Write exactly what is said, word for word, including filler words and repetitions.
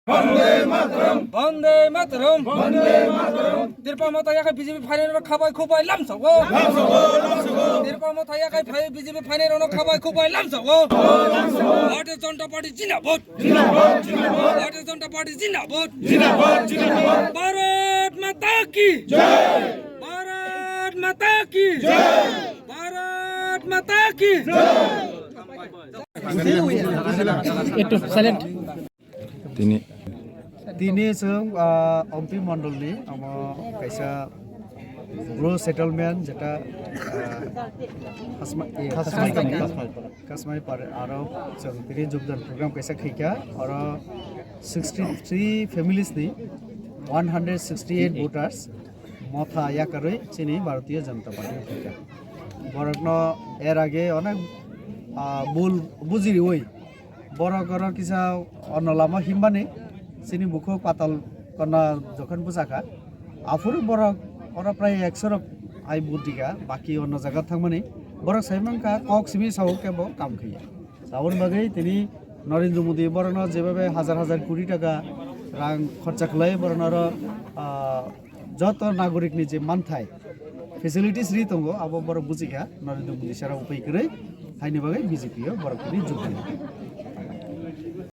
Bande Mataram! Bande Mataram! Bande Mataram! Tirpa Motha yakai B J P phainairokno khabai khubai lamsao. Tirpa Motha yakai phai B J P phainairokno khabai khubai lamsao. Bharatiya Janata Party zindabad! Bharatiya Janata Party zindabad! Bharat Mata ki jai! Bharat Mata ki jai! Bharat Mata ki jai! একটু silent. Tini, tini chwng, ah, Ompi Mondolni, omo kaisa Bru settlement, jeta, ah, Khasma-, eh, Khasmai Khasmai Khasmai Par, aro chwng tini jogdan program kaisa khaikha, aro sixty three families ni one hundred sixty eight voters motha yakarwi chini Bharatiya Janata Party khaikha. Borokno er age onek, ah, bul bujiriwi borok oro kisa ono lama himbani chini bukhuk patal kona jokhon bwsakha. Aphuru borok oro prai ekso rok ai budika, baki ono jaga thangmani. Borok sai mankha kok simi sao kebo kam khaiya. Aboni bagwi tini Narendra Modi borokno jebabe hajar hajar koti taka rang khorcha khlai borokno oro, ah, joto nagorikni je manthai facilities ri tongo, abo borok bujikha, Narendra Modi sara upai kwrwi, haini bagwi B J P o borok tini jogdi.